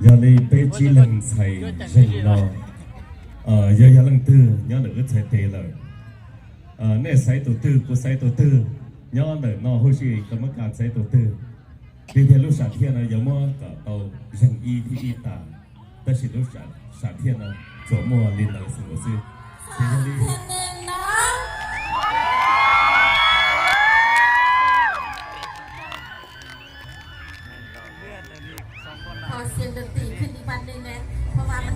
Yog li peb tsib leeg ntxhais zeeg no, yog yog leej twg nyob ntawm wb txhais tes lawm, nej xaiv tus twg kuv xaiv tus twg, nyob ntawm no huv si koj muab ka xaiv tus twg. Tiag tiag lub sam thiaj no yuav muab kom tau zeeg ib thiab ib tas, tab sis lub sam thiaj no tsuas muaj li ntawd xwb nkaus xwb. Ces yog li ขอเสียงดนตรีขึ้นอีกพันหนึ่งนะ เพราะว่ามัน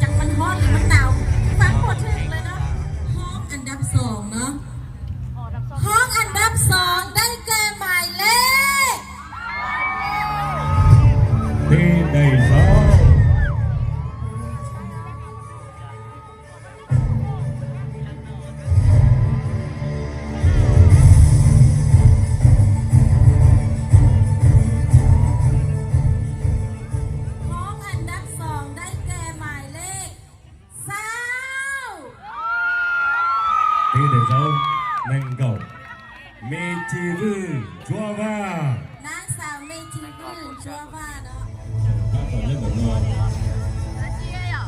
จักมันฮ้อนหรือมันหนาว ฟังบ่ถึงเลยเนาะ ห้องอันดับสองเนาะ ห้องอันดับสอง ได้แก่หมายเลข Tib neeg zaub. Hoob an dab xoos dai ke mais lej xaus. Tib neeg zaub neeg nkaum, Me Ci Vwj Ntsuab Vaj. Nab xaus Me Ci Vwj Ntsuab Vaj no. Tab tom nyob ntawm no,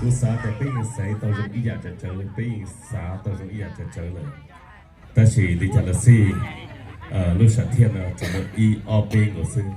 kuv xav tias peb yeej xaiv tau zoo ib yam tsawv tsawv, peb yeej xav tau zoo ib yam tsawv tsawv lawm. Tab sis li cas los xij, lub sam thiaj no tsuas muaj ib ob peb nkaus xwb.